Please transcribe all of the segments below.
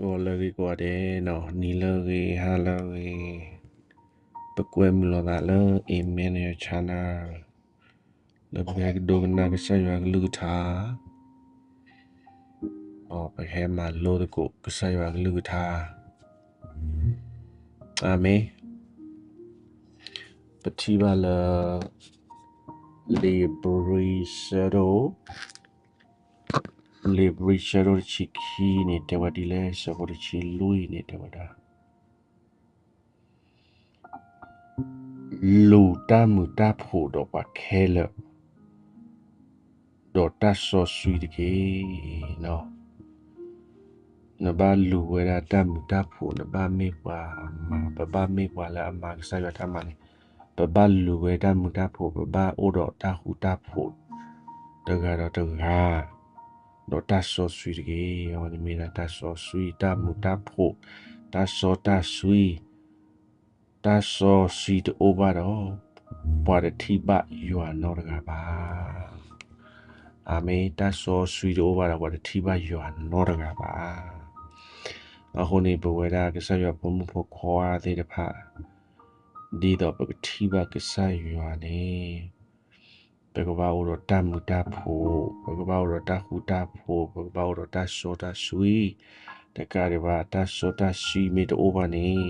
ဂီၤလၢအဂ့ၤကိးဂၤဒဲးနီၤ, နံၤလၢအဂ့ၤ ဟါလၢအဂ့ၤ, ပကွဲမုာ်လိာ်သးလၢ Emmanuel Channel လၢပဟဲကဒိကနၣ်ကစၢ်ယွၤကလုၢ်ကထါ, ပဟဲမၤလိသကိးကစၢ်ယွၤကလုၢ်ကထါ. အၤမ့ၣ်. ပထံၣ်ဘၣ်လၢ လံာ်ဧ့ၤဘြံၤဆၢဒိၣ်, လံာ်ဧ့ၤဘြံၤဆၢဒိၣ်တဆံခံန့ၣ် တဲဝဲဒ်လဲၣ်, ဆၢဖိတဆံလွံၢ်န့ၣ် တဲဝဲဒၣ် လူၤတၢ်မုာ်တၢ်ဖှိၣ်ဒီးပှၤခဲလၢာ်, ဒီးတၢ်စီဆှံတက့ၢ်. နဘၣ်လူၤဝဲဒၣ်တၢ်မုာ်တၢ်ဖှိၣ်, နဘၣ်မ့ၢ်ပှၤမၤ, ပဘၣ်မ့ၢ်ပှၤလၢအမၤကစၢ်ယွၤတၢ်မၤန့ၣ်, ပဘၣ်လူၤဝဲတၢ်မုာ်တၢ်ဖှိၣ်, ပဘၣ်အိၣ်ဒီးတၢ်ဃူတၢ်ဖိး တဂၤဒီးတဂၤ, ဒီးတၢ်စီဆှံတက့ၢ်. အဝဲန့ၣ်မ့ၢ်ဒၣ်တၢ်စီဆှံ, တၢ်မုာ်တၢ်ဖှိၣ်, တၢ်စီတၢ်ဆှံ, တၢ်စီဆှံတအိၣ်ဘၣ်ဒီး ပှၤတထံၣ်ဘၣ်ယွၤနီတဂၤဘၣ်. အၤမ့ၣ်. တၢ်စီဆှံတအိၣ်ဘၣ်ဒီး ပှၤတထံၣ်ဘၣ်ယွၤနီတဂၤဘၣ်. အဃိန့ၣ် ပဝဲဒၣ်ကစၢ်ယွၤဖိမုၣ်ဖိခွါသ့ၣ်တဖၣ်, ဒ်သိးပကထံၣ်ဘၣ်ကစၢ်ယွၤန့ၣ်, ပကဘၣ်အိၣ်ဒီးတၢ်မုာ်တၢ်ဖှိၣ်, ပကဘၣ်အိၣ်ဒီးတၢ်ဃူတၢ်ဖိး, ပကဘၣ်အိၣ်ဒီးတၢ်စီတၢ်ဆှံ, တကးဒံးဘၣ် တၢ်စီတၢ်ဆှံမ့ၢ်တအိၣ်ဘၣ်န့ၣ်,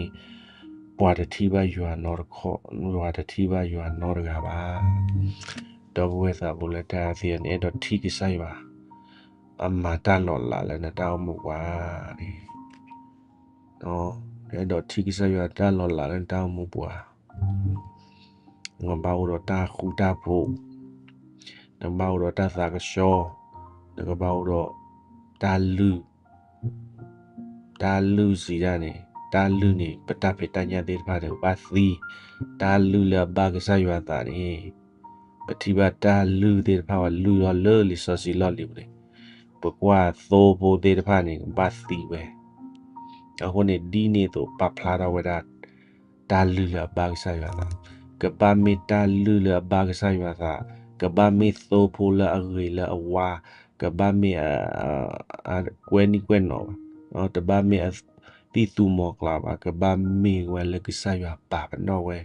ပှၤတထံၣ်ဘၣ်ယွၤနီတခီ, ပှၤတထံၣ်ဘၣ်ယွၤနီတဂၤဘၣ်. ဒီပုၢ်ဝဲၢ်သးဖိလၢတၢ်အဲၣ်သ့ၣ်ဧၢ, နအဲၣ်ဒိးထံၣ်ကစၢ်ယွၤ အမၤတၢ်လီၤလးလၢနတၢ်အိၣ်မူပူၤဧါ. နအဲၣ်ဒိးထံၣ်ကစၢ်ယွၤတၢ်လီၤလးလၢနတၢ်အိၣ်မူပူၤဧါ. နကဘၣ်အိၣ်ဒီးတၢ်ဃူတၢ်ဖိး, နကဘၣ်အိၣ်ဒီးတၢ်သးကဆှီ, နကဘၣ်အိၣ်ဒီးတၢ်လုၢ်, တၢ်လုၢ်စံးဒၣ်န့ၣ်, တၢ်လုၢ်န့ၣ် ပတၢ်ဖံးတၢ်ညၣ်သ့ၣ်တဖၣ်န့ၣ် ကဘၣ်သံ, တၢ်လုၢ်လၢအဘၣ်ကစၢ်ယွၤအသးန့ၣ်, ပထံၣ်ဘၣ်တၢ်လုၢ်သ့ၣ်တဖၣ် ပှၤလုၢ်ထီၣ်လၢလံာ်စီဆှံလီၢ်လံၤပူၤန့ၣ်, ပကွၢ်သိဖိသ့ၣ်တဖၣ်န့ၣ် ကဘၣ်သံဝဲ. အဃိန့ၣ် ဒ်န့ၣ်အသိးပာ်ဖျါထီၣ်ဝဲဒၣ် တၢ်လုၢ်လၢအဘၣ်ကစၢ်ယွၤအသး, ကဘၣ်မ့ၢ်တၢ်လုၢ်လၢအဘၣ်ကစၢ်ယွၤအသး, ကဘၣ်မ့ၢ်သိဖိလၢအဂ့ၤလၢအဝါ, ကဘၣ်မ့ၢ် ကွဲနံၣ်ကွဲနီၣ်ဘၣ်, တဘၣ်မ့ၢ်အသံၣ်သူမီၤကျၢ်ဘၣ်, ကဘၣ်မ့ၢ်ဝဲလၢကစၢ်ယွၤပာ်ပနီၣ်ဝဲ,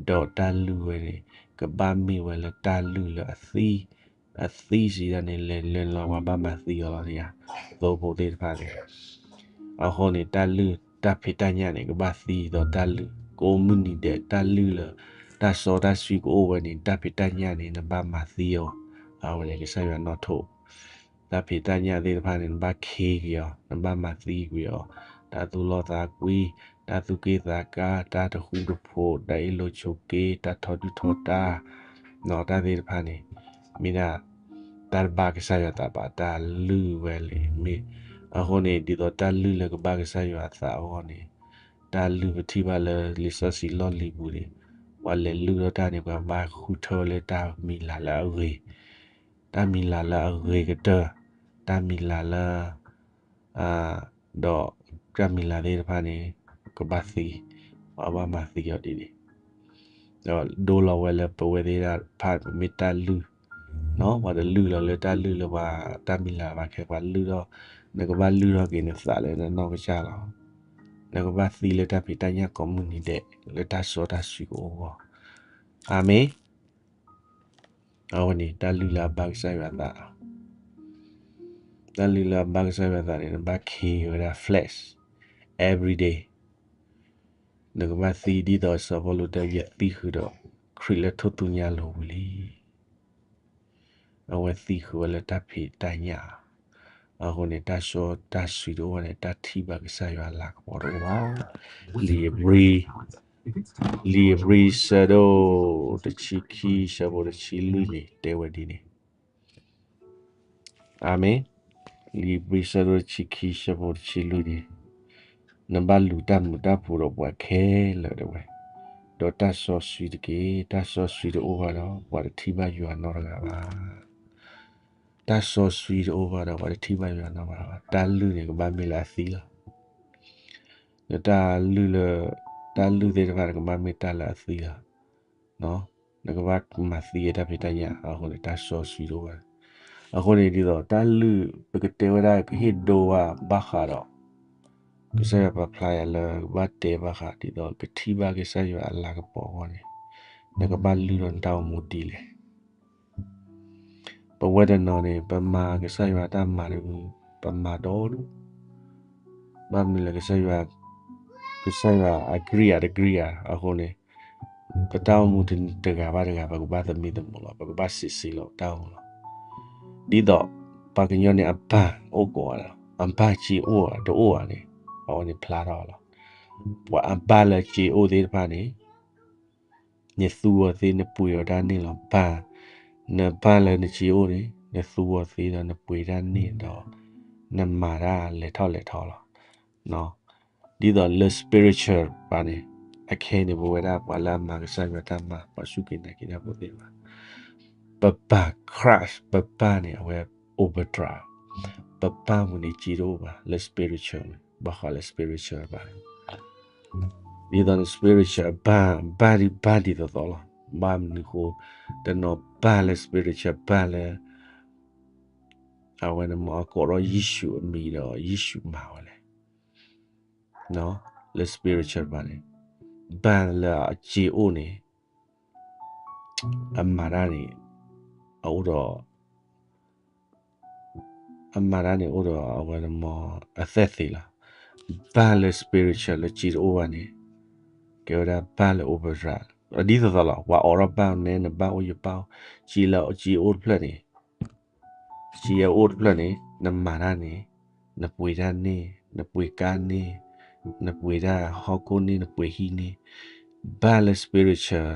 ဒီးတၢ်လုၢ်ဝဲန့ၣ် ကဘၣ်မ့ၢ်ဝဲလၢတၢ်လုၢ်လၢအသံ, အသံစံးဒၣ်န့ၣ် လဲၤလဲၤလီၤ ပှၤဘၣ်မၤသံအီၤလီၤန့ၣ်ဧါ, သိဖိသ့ၣ်တဖၣ်န့ၣ်. အဃိန့ၣ် တၢ်လုၢ် တၢ်ဖံးတၢ်ညၣ်န့ၣ် ကဘၣ်သံဒီးတၢ်လုၢ်, ကိးမုၢ်နံၤဒဲး တၢ်လုၢ်လၢ တၢ်စီတၢ်ဆှံကအိၣ်ဝဲန့ၣ် တၢ်ဖံးတၢ်ညၣ်န့ၣ် နဘၣ်မၤသံအီၤ, အဝဲန့ၣ်ကစၢ်ယွၤနီၣ်ထိး တၢ်ဖံးတၢ်ညၣ်သ့ၣ်တဖၣ်န့ၣ် နဘၣ်ခ့ကွံာ်အီၤ, နဘၣ်မၤသံကွံာ်အီၤ, တၢ်သူၣ်လီသးကွံ, တၢ်သူၣ်က့ၣ်သးကါ, တၢ်တဃူတဖိး, တၢ်အ့ၣ်လိာ်ဆိးက့, တၢ်ထီဒုၣ်ထီဒါ, နီၢ်တၢ်သ့ၣ်တဖၣ်န့ၣ် မ့ၢ်ဒၣ် တၢ်တဘၣ်ကစၢ်ယွၤသးဘၣ်, တၢ်လုၢ်ဝဲလံမ့ၢ်. အဃိန့ၣ် ဒ်သိးတၢ်လုၢ်လၢကဘၣ်ကစၢ်ယွၤအသးအဂီၢ်န့ၣ်, တၢ်လုၢ်ပထံၣ်ဘၣ်လၢလံာ်စီဆှံလီၢ်လံၤပူၤန့ၣ်, ပှၤလဲၤလုၢ်ထီၣ်တၢ်န့ၣ် ပှၤဘၣ်ဃုထၢလၢတၢ်မံၤလၢ်လၢအဂ့ၤ, တၢ်မံၤလၢ်လၢအဂ့ၤကတၢၢ်, တၢ်မံၤလၢ်လၢ ဒီးတၢ်မံၤလၢ်သ့ၣ်တဖၣ်န့ၣ် ကဘၣ်သံ, ပှၤဘၣ်မၤသံအီၤဒ်န့ၣ်, ဒီးဒိလီၤဝဲလၢပဝဲသ့ၣ်တဖၣ် ပမ့ၢ်တၢ်လုၢ်, ပှၤတလုၢ်လီၤလၢတၢ်လုၢ်လၢပှၤတၢ်မံၤလၢ်ဘၣ်ခဲ, ပှၤလုၢ်ထီၣ်, နကဘၣ်လုၢ်ထီၣ်က့ၤနသးလၢနနီၢ်ကစၢ်လီၤ. နကဘၣ်သံလၢတၢ်ဖံးတၢ်ညၣ်ကိးမုၢ်နံၤဒဲး လၢတၢ်စီတၢ်ဆှံကအိၣ်အဂီၢ်. အၤမ့ၣ်. အဝဲန့ၣ် တၢ်လုၢ်လၢအဘၣ်ကစၢ်ယွၤအသး, တၢ်လုၢ်လၢအဘၣ်ကစၢ်ယွၤအသးန့ၣ် နဘၣ်ခ့ဝဲဒၣ် flesh, every day. နကဘၣ်သံဒ်သိးစီၤပီလူးတဲ ယသံဃုာ်ဒီးခရံာ်လၢထိၣ်သူညါအလိၤပူၤလံ. အဝဲသံဃုာ်ဝဲလၢတၢ်ဖံးတၢ်ညၣ်, အဃိန့ၣ် တၢ်စီတၢ်ဆှံတအိၣ်ဘၣ်န့ၣ် တၢ်ထံၣ်ဘၣ်ကစၢ်ယွၤအလၤကပီၤတအိၣ်ဘၣ်. လံာ်ဧ့ၤဘြံၤ, လံာ်ဧ့ၤဘြံၤဆၢဒိၣ်တဆံခံ ဆၢဖိတဆံလွံၢ်န့ၣ် တဲဝဲဒ်န့ၣ်. အၤမ့ၣ်. လံာ်ဧ့ၤဘြံၤဆၢဒိၣ်တဆံခံ ဆၢဖိတဆံလွံၢ်န့ၣ်, နဘၣ်လူၤတၢ်မုာ်တၢ်ဖှိၣ်ဒီးပှၤခဲလၢာ်တဲဝဲ, ဒီးတၢ်စီဆှံတက့ၢ်. တၢ်စီဆှံတအိၣ်ဘၣ်ဒီး ပှၤတထံၣ်ဘၣ်ယွၤနီတဂၤဘၣ်. တၢ်စီဆှံတအိၣ်ဘၣ်ဒီး ပှၤတထံၣ်ဘၣ်ယွၤနီတဂၤဘၣ်. တၢ်လုၢ်န့ၣ် ကဘၣ်မ့ၢ်လၢအသံလီၤ. နတၢ်လုၢ်လၢ, တၢ်လုၢ်သ့ၣ်တဖၣ်န့ၣ် ကဘၣ်မ့ၢ်တၢ်လၢအသံလီၤ. နကဘၣ်မၤသံအတၢ်ဖံးတၢ်ညၣ်အဃိန့ၣ် တၢ်စီဆှံတအိၣ်ဘၣ်. အဃိန့ၣ်ဒ်သိး တၢ်လုၢ်ပကတဲဝဲဒၣ်ကဟ့ၣ်ဒိဘၣ်ဘၣ်ဃးဒီး ကစၢ်ယွၤပာ်ဖျါယၤလၢကဘၣ်တဲဘၣ်ဃးဒ်သိးကထံၣ်ဘၣ်ကစၢ်ယွၤအလၤကပီၤအဂီၢ်န့ၣ်, နကဘၣ်လုၢ်ထီၣ်နတၢ်အိၣ်မူဒ်လဲၣ်. ပဝဲတနီၤန့ၣ် ပမၤကစၢ်ယွၤတၢ်မၤတမံၤ ပမၤဒီဒူၣ်, ဘၣ်မနုၤလဲၣ် ကစၢ်ယွၤ, ကစၢ်ယွၤ agree ဧါ တ agree ဧါအဃိန့ၣ်, ပတၢ်အိၣ်မူတဂၤဘၣ်တဂၤ ပကဘၣ်သမံသမိးလီၤ, ပကဘၣ်စံးစ့လီၤပတၢ်အိၣ်မူလီၤ. ဒ်သိးပှၤကညီန့ၣ် အဘၣ်အိၣ်ကိးဂၤလီၤ, အဘၣ်စ့အိၣ်တအိၣ်ဧါန့ၣ် အဝဲန့ၣ်ဖျါထီၣ်လီၤ. ပှၤအဘၣ်လၢစ့အိၣ်သ့ၣ်တဖၣ်န့ၣ် နသူအီၤသ့ နပှ့ၤအီၤတၢ်န့ၢ်လီၤ. ဘၣ်, နဘၣ်လၢနစ့အိၣ်န့ၣ် နသူအီၤသ့ဒီးနပှ့ၤတၢ်န့ၢ်ဒီး နမၤတၢ်လဲၤထီၣ်လဲၤထီလီၤ. ဒ်သိးလၢ spiritual ဘၣ်န့ၣ်, အခဲအံၤန့ၣ် ပဝဲဒၣ်ပှၤလၢအမၤကစၢ်ယွၤတၢ်မၤ ပှၤစူၢ်က့ၤနာ်က့ၤတၢ်ဖိသ့ၣ်တဖၣ်, ပဘၣ် crush, ပဘၣ်န့ၣ် အဝဲ overthrow, ပဘၣ်ပူၤန့ၣ်စ့တအိၣ်ဘၣ် လၢ spiritual န့ၣ် ဘၣ်ဃးလၢ spiritual ဘၣ် ဒ်သိးန့ၣ် spiritual ဘၣ်, ဘၣ်ဒ်ဘၣ်ဒ်သိးသိးလီၤ. ဘၣ်မနုၤဃိ, တနီၤဘၣ်လၢ spiritual ဘၣ်လၢ အဝဲန့ၣ်မ့ၢ်အကိးထီၣ်ယ့ၣ်ၡူးအမံၤဒီးယ့ၣ်ၡူးမၤဝဲလဲၣ်, လၢ spiritual ဘၣ်န့ၣ်, ဘၣ်လၢအစ့အိၣ်န့ၣ် အမၤတၢ်န့ၣ်, အအိၣ်ဒီး အမၤတၢ်န့ၣ်အိၣ်ဒီးအဝဲန့ၣ်မ့ၢ်အသဲၣ်သ့လီၤ. ဘၣ်လၢ spiritual လၢစ့တအိၣ်ဘၣ်န့ၣ်, ကဲဝဲဒၣ်ဘၣ်လၢ overthrow, ဒ်သိးသိးလီၤ. ပှၤအိးထီၣ်ဘၣ်နဲ နဘၣ်အိၣ်ယဘၣ်အိၣ်, စ့လၢစ့အိၣ်တဖျၢၣ်န့ၣ်, စ့အအိၣ်တဖျၢၣ်န့ၣ် နမၤတၢ်န့ၣ်, နပှ့ၤတၢ်န့ၢ်, နပှ့ၤကါန့ၢ်, နပှ့ၤတၢ်ဟီၣ်ခိၣ်န့ၢ်, နပှ့ၤဟံၣ်န့ၢ်, ဘၣ်လၢ spiritual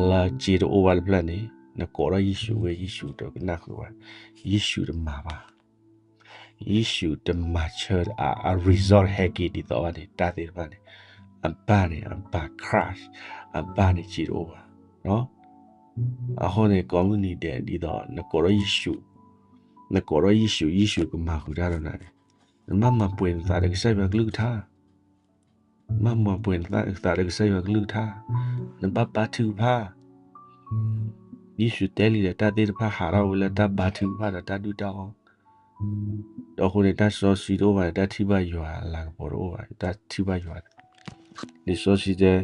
လၢစ့တအိၣ်ဘၣ်တဖျၢၣ်န့ၣ်, နကိးထီၣ်ယ့ၣ်ၡူးဝဲ ယ့ၣ်ၡူးတကနၣ်ဃုာ်ဘၣ်, ယ့ၣ်ၡူးတမၤဘၣ်, ယ့ၣ်ၡူးတမၤဆၢအ result ဟဲက့ၤဒ်သိးဘၣ်န့ၣ် တၢ်သ့ၣ်တဖၣ်န့ၣ်, အဘၣ်န့ၣ် အဘၣ် crush, အဘၣ်န့ၣ်စ့တအိၣ်ဘၣ်. အဃိန့ၣ် ကိးမုၢ်နံၤဒဲးဒ်သိး နကိးထီၣ်ယ့ၣ်ၡူး, နကိးထီၣ်ယ့ၣ်ၡူး, ယ့ၣ်ၡူးကမၤဃုာ်တၢ်ဒီးနၤန့ၣ်, နဘၣ်မၤပှဲၤနသးဒီးကစၢ်ယွၤကလုၢ်ကထါ, နဘၣ်မၤပှဲၤနသးဒီးကစၢ်ယွၤကလုၢ်ကထါ, နဘၣ်ဘါထုကဖၣ်. ယ့ၣ်ၡူးတဲလံဒီး တၢ်သ့ၣ်တဖၣ်ဟးထီၣ်ဝဲလၢတၢ်ဘါထုကဖၣ်ဒီးတၢ်ဒုၣ်တၢ်အီၣ်, ဒီးအဃိန့ၣ် တၢ်စီဆှံတအိၣ်ဘၣ်န့ၣ် တၢ်ထံၣ်ဘၣ်ယွၤအလၤကပီၤတအိၣ်ဘၣ်, တၢ်ထံၣ်ဘၣ်ယွၤ, လံာ်စီဆှံတဲ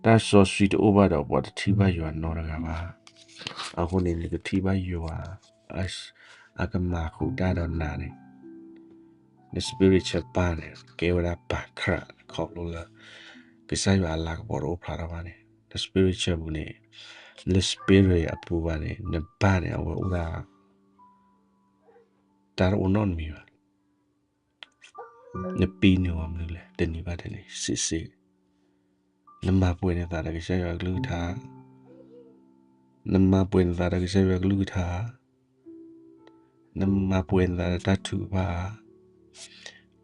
တၢ်စီဆှံတအိၣ်ဘၣ်ဒီး ပှၤတထံၣ်ဘၣ်ယွၤနီတဂၤဘၣ်. အဃိန့ၣ် နကထံၣ်ဘၣ်ယွၤ အကမၤဃုာ်တၢ်ဒီးနၤန့ၣ်, န spiritual ဘၣ်န့ၣ် ကဲဝဲဒၣ်ဘၣ် crush ခီဖျိလၢ ကစၢ်ယွၤအလၤကပီၤတအိၣ်ဖျါထီၣ်ဘၣ်န့ၣ်, န spiritual ပူၤန့ၣ်, လၢ spirit အပူၤဘၣ်န့ၣ် နဘၣ်န့ၣ် အဝဲအိၣ်ဒၣ် တၢ်တအိၣ်နီတမံၤဘၣ်. နပ့ၤနုာ်အီၤမနုၤလဲၣ်, တနံၤဘၣ်တနံၤ, စ့စ့, နမၤပှဲၤနသးဒီးကစၢ်ယွၤကလုၢ်ကထါ, နမၤပှဲၤနသးဒီးကစၢ်ယွၤကလုၢ်ကထါ, နမၤပှဲၤနသးဒီးတၢ်ထုကဖၣ်ဧါ,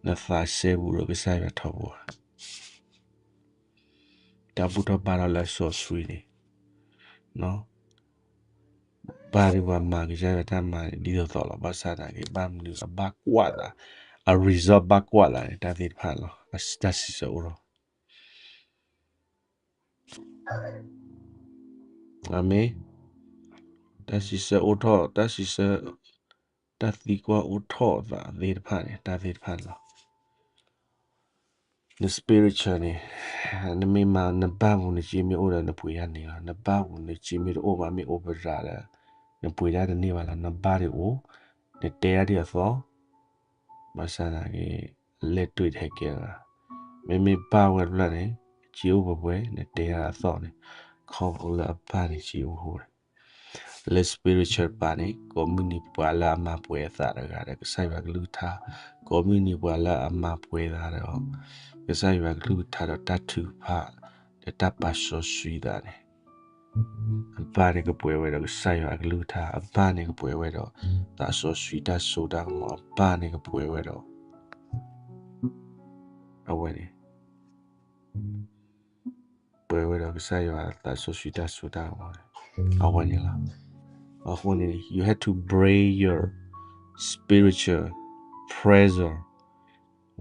နသးစဲဘူးဒီးကစၢ်ယွၤထီဘိဧါ. တၢ်ဘူၣ်ထီၣ်ဘါထီၣ်လၢအစီဆှံန့ၣ်, ဘၣ်ဒ်ပှၤမၤကစၢ်ယွၤတၢ်မၤန့ၣ် ဒ်သိးသိးလီၤ. ဘၣ်ဆၣ်သနာ်က့ ဘၣ်မနုၤအဘၣ်ကွၢ်သး, အ result ဘၣ်ကွၢ်သးန့ၣ် တၢ်သ့ၣ်တဖၣ်လီၤ. တၢ်စံးဆၢအိၣ်ထီၣ်, အၤမ့ၣ်, တၢ်စံးဆၢအိၣ်ထီၣ်, တၢ်စံးဆၢ, တၢ်သံကွၢ်အိၣ်ထီၣ်သးသ့ၣ်တဖၣ်န့ၣ် တၢ်သ့ၣ်တဖၣ်န့ၣ်လီၤ. န spiritual န့ၣ်, နမ့ၢ်မၤ နဘၣ်ပူၤနစ့မ့ၢ်အိၣ်ဒီး နပှ့ၤတၢ်န့ၢ်လီၤ. နဘၣ်ပူၤနစ့မ့ၢ်တအိၣ်ဘၣ် မ့ၢ် overthrow ဒီး နပှ့ၤတၢ်တန့ၢ်ဘၣ်လီၤ. နဘၣ်ဒံးအိၣ်, နတဲတၢ်ဒ်အသီ, ဘၣ်ဆၣ်သနာ်က့ လဲၤတွံၢ်တဟဲကဲလၢၤ. မ့မ့ၢ်ဘၣ်ဝဲတဖျၢၣ်န့ၣ် စ့အိၣ်ပှဲၤပှဲၤ နတဲတၢ်အသီန့ၣ်, ခီဖျိလၢအဘၣ်န့ၣ်စ့အိၣ်ဃိန့ၣ် လၢ spiritual ဘၣ်န့ၣ် ကိးမုၢ်နံၤပှၤလၢအမၤပှဲၤအသးတဂၤဒီးကစၢ်ယွၤကလုၢ်ကထါ, ကိးမုၢ်နံၤပှၤလၢအမၤပှဲၤသးဒီး ကစၢ်ယွၤကလုၢ်ကထါဒီးတၢ်ထုကဖၣ် ဒီးတၢ်ပာ်စီဆှံသးန့ၣ်, အဘၣ်န့ၣ်ကပှဲၤဝဲဒီးကစၢ်ယွၤအကလုၢ်ကထါ, အဘၣ်န့ၣ်ကပှဲၤဝဲဒီး သးစီဆှံတၢ်စိတၢ်ကမီၤ, အဘၣ်န့ၣ်ကပှဲၤဝဲဒီး အဝဲန့ၣ် ပှဲၤဝဲဒီးကစၢ်ယွၤသးစီဆှံတၢ်စိတၢ်ကမီၤန့ၣ်, အဝဲန့ၣ်လီၤ. အဃိန့ၣ် you have to bring your spiritual presence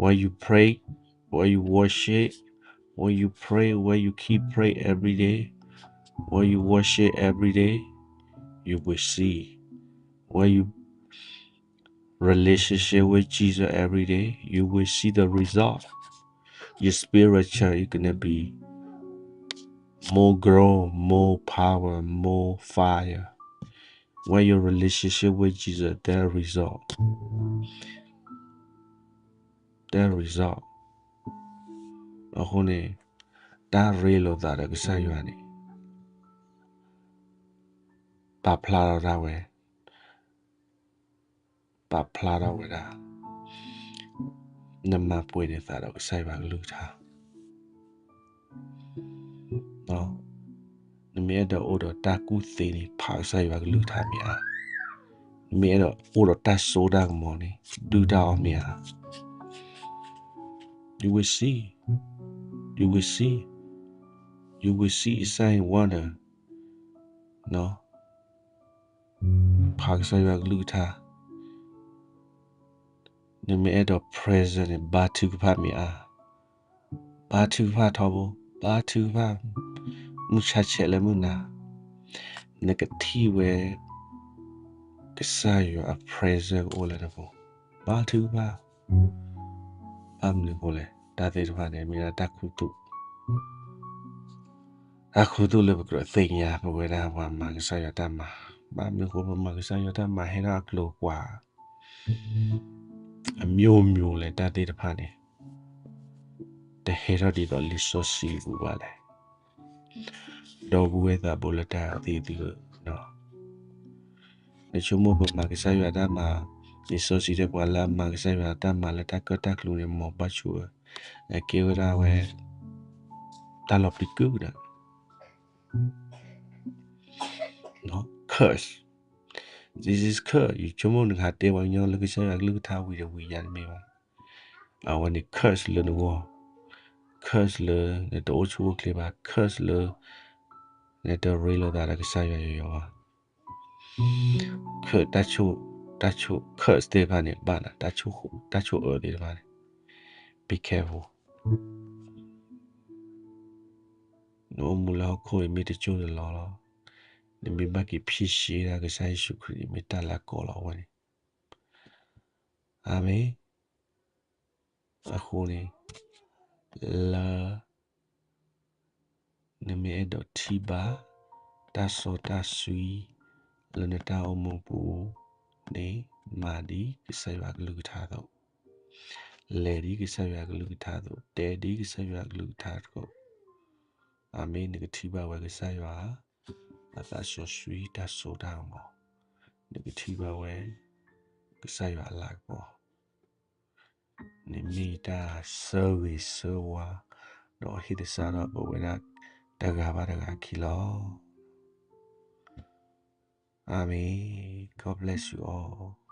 when you pray, when you worship, when you pray, when you keep pray every day, when you worship every day, you will see. When you relationship with Jesus every day, you will see the result. Your spiritual is gonna be more grow, more power, more fire. When your relationship with Jesus, that result, that result. အဃိန့ၣ် တၢ်ရ့လိာ်သးဒီးကစၢ်ယွၤန့ၣ် ပာ်ဖျါထီၣ်ဒၣ်ဝဲ ပာ်ဖျါထီၣ်ဝဲဒၣ် နမၤပှဲၤန့ၢ်သးဒီးကစၢ်ယွၤကလုၢ်ကထါ, နမ့ၢ်အဲၣ်ဒိးအိၣ်ဒီးတၢ်ကူၣ်သ့န့ၣ် ဖးကစၢ်ယွၤကလုၢ်ကထါမ့ၢ်ဧါ, နမ့ၢ်အဲၣ်ဒိးအိၣ်ဒီးတၢ်စိတၢ်ကမီၤန့ၣ် ဒုၣ်တၢ်အီၣ်မ့ၢ်ဧါ. You will see, you will see, you will see a sign wonder. ဖးကစၢ်ယွၤကလုၢ်ကထါ, နမ့ၢ်အဲၣ်ဒိး present န့ၣ် ဘါထုကဖၣ်မ့ၢ်ဧါ, ဘါထုကဖၣ်ထီဘိ, ဘါထုကဖၣ် မုၢ်ဆါဆဲးလၢမုၢ်နၤ, နကထံၣ်ဝဲ ကစၢ်ယွၤအ present ကအိၣ်လၢနပူၤ, ဘါထုကဖၣ်. ဘၣ်မနုၤအဃိလဲၣ်, တၢ်သ့ၣ်တဖၣ်န့ၣ် မ့ၢ်ဒၣ်တၢ်ခူသူၣ်, တၢ်ခူသူၣ်လၢပကြၢးသ့ၣ်ညါ ပဝဲဒၣ်ပှၤမၤကစၢ်ယွၤတၢ်မၤ, ဘၣ်မနုၤအဃိ ပမၤကစၢ်ယွၤတၢ်မၤဟဲထီၣ်အကျိၤအကွာ် အမျိုးမျိုးလဲၣ် တၢ်သ့ၣ်တဖၣ်န့ၣ် တဟဲထီၣ်ဒ်သိးလံာ်စီဆှံပူၤဘၣ်လဲၣ်. ဒီပုၢ်ဝဲၢ်သးဘိလၢတၢ်သ့ၣ်သုဧၢ, နဆိကမိၣ်ပမၤကစၢ်ယွၤတၢ်မၤ, လံာ်စီဆှံတဲပှၤလၢအမၤကစၢ်ယွၤတၢ်မၤလၢတၢ်ကၢၣ်တၢ်ကျူန့ၣ် မ်ဘၣ်ဆိၣ်အၢ, အကဲဝဲဒၣ်ဝဲ တၢ်လီၤပျံၤကုၢ်ဒီး curse, this is curse. ယဆိကမိၣ်နကဟးတဲပှၤကညီလၢကစၢ်ယွၤကလုၢ်ကထါဝံၤတဝံၤယၤတမ့ၢ်ဘၣ်. အဝဲန့ၣ် curse လၢနဂီၢ်, curse လၢနတအိၣ်ဆူၣ်အိၣ်ချ့ဘၣ်, curse လၢ နတရ့လိာ်သးဒီးကစၢ်ယွၤယီၤယီၤဘၣ်. တၢ်ဆိၣ်, တၢ်ဆိၣ် curse သ့ၣ်တဖၣ်န့ၣ် ဘၣ်နၤ, တၢ်ဆိၣ်အၢသ့ၣ်တဖၣ်န့ၣ် be careful. နအိၣ်မူလၢဟီၣ်ခိၣ်အံၤမ့ၢ်တကၠိၢ်တလီၤလီၤ, နမ့ၢ်ဘၣ်က့ၤဖြေရှင်းဒၣ်ကစၢ်ယ့ၣ်ၡူးခရံာ်န့ၣ် မ့ၢ်တၢ်လၢအကီလီၤအဝဲန့ၣ်. အၤမ့ၣ်. အဃိန့ၣ် လၢ နမ့ၢ်အဲၣ်ဒိးထံၣ်ဘၣ် တၢ်စီတၢ်ဆှံ လၢနတၢ်အိၣ်မူပူၤန့ၣ် မၤဒ်ကစၢ်ယွၤကလုၢ်ကထါအသိး, လဲၤဒ်ကစၢ်ယွၤကလုၢ်ကထါအသိး, တဲဒ်ကစၢ်ယွၤကလုၢ်ကထါအသိး, အၤမ့ၣ်, နကထံၣ်ဘၣ်ဝဲကစၢ်ယွၤ အသးစီဆှံတၢ်စိတၢ်ကမီၤ, နကထံၣ်ဘၣ်ဝဲ ကစၢ်ယွၤအလၤကပီၤ, နမ့ၢ်တၢ်ဆၢဂ့ၤဆၢဝါ ဒီးဟ့ၣ်သဆၣ်ထီၣ်ပဝဲဒၣ်တဂၤဘၣ်တဂၤအခံလီၤ. အၤမ့ၣ်, God bless you all.